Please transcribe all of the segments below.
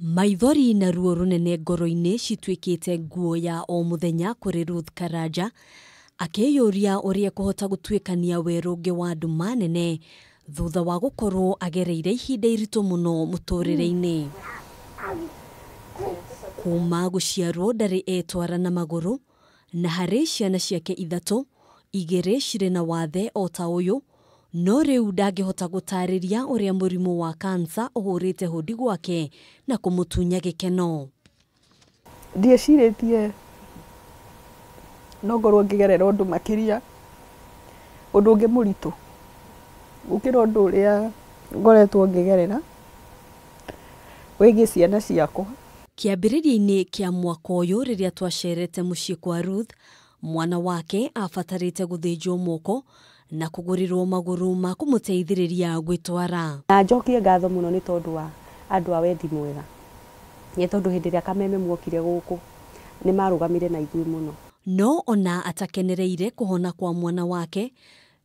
Maithori na ruo rũnene ngoro-inĩ cituĩkĩte nguo ya o mũthenya kũrĩ Ruth Karanja, akĩyũria ũrĩa ekũhota gũtuĩkania werũ ũngĩ wa nduma nene thutha wa gũkorwo agereire ihinda iritũ mũno mũtũrĩre-inĩ. Kuma gũciarwo ndarĩ etwara na magũrũ, na harĩ ciana ciake ithatũ, igĩrĩ cirĩ na wathe o ta ũyũ, no rĩu ndangĩhota gũtarĩria ũrĩa mũrimũ wa kansa ũhũrĩte hũndi gwake na kũmũtunya gĩkeno. Ndiecirĩtie no ngorwo ngĩgerera ũndũ makĩria, ũndũ ũngĩ mũritũ gũkĩra ũndũ ũrĩa ngoretwo ngĩgerera wĩgiĩ ciana ciakwa. Kĩambĩrĩria-inĩ kĩa mwaka ũyũ rĩrĩa twacerete mũciĩ kwa Ruth, mwana wake abatarĩte gũthĩnjwo moko na kũgũrĩrwo magũrũ ma kũmũteithĩrĩria gwĩtwara. Na njokie ngatho mũno nĩ tondũ wa andũ a wendi mwega, nĩ tondũ hĩndĩ ĩrĩa kameme muokire gũkũ nĩ marũgamire na ithuĩ mũno. No ona atakenereire kũhona kwa mwana wake,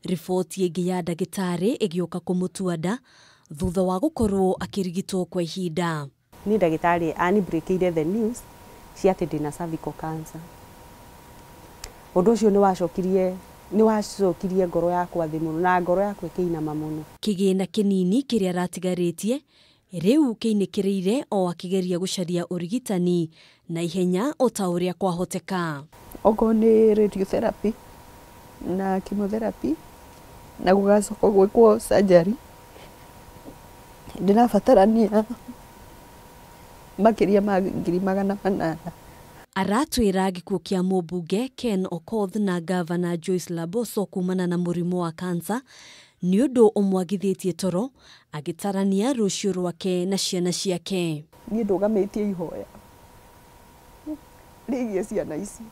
riboti ĩngĩ ya ndagĩtarĩ ĩgĩũka kũmũtua nda thutha wa gũkorwo akĩrigitwo kwa ihinda. Niĩ ndagĩtarĩ anibreakĩire the news cia atĩ ndĩna cervical cancer. Ũndũ ũcio nĩ wacokirie ngoro yakwa thĩ mũno na ngoro yakwa ĩkĩinama mũno. Kĩgĩna kĩnini kĩrĩa aratigarĩtie rĩu kĩinĩkĩrĩire o akĩgeria gũcaria ũrigitani na ihenya o ta ũrĩa kwahoteka. Okorwo nĩ radiotherapy na chemotherapy na gũgacoka gwĩkwo surgery, ndĩrabatarania makĩria ma 800,000. Aratwĩra gĩkuũ kĩa mũmbunge Ken Okoth na gavana Joyce Laboso kumana na mũrimũ wa kansa nĩ ũndũ ũmwagithĩtie toro agĩtarania rũciũ rwake na ciana ciake. Niĩ ndũgamĩtie ihoya rĩgiĩ ciana ici.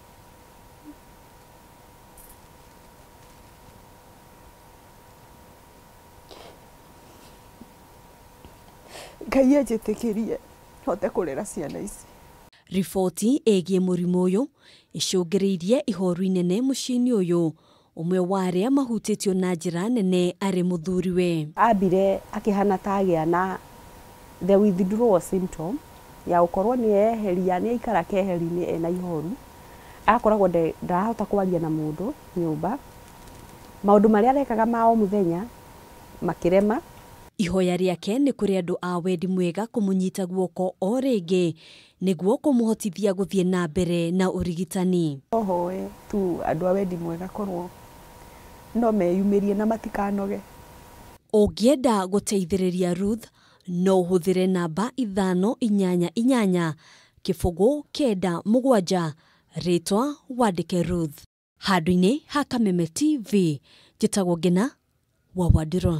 Ngai anjĩtĩkĩrie hote kũrera ciana ici. Riboti ĩgiĩ mũrimũ ũyũ ĩcũngĩrĩirie ihoru inene mũciĩ-inĩ ũyũ, ũmwe wa arĩa mahutĩtio na njĩra nene arĩ mũthuriwe. Ambire akĩhana ta agĩa na the withdrawal symptom ya gũkorwo nĩ eheria, nĩ aikara keheri-inĩ ena ihoru, akoragwo ndarahota kwaria na mũndũ nyũmba, maũndũ marĩa arekaga ma o mũthenya makĩrema. Ihoya rĩake nĩ kũrĩ andũ a wendi mwega kũmũnyita guoko o rĩngĩ nĩguo kũmũhotithia gũthiĩ na mbere na ũrigitani. Hoe tu andũ a wendi mwega korwo no meyumĩrie na matikanoge. Ũngĩenda gũteithĩrĩria Ruth no ũhũthĩre namba 588 0 9 7 rĩtwa wandĩke Ruth. Handũ-inĩ ha Kameme TV, njĩtagwo Ngina wa Wandirũ.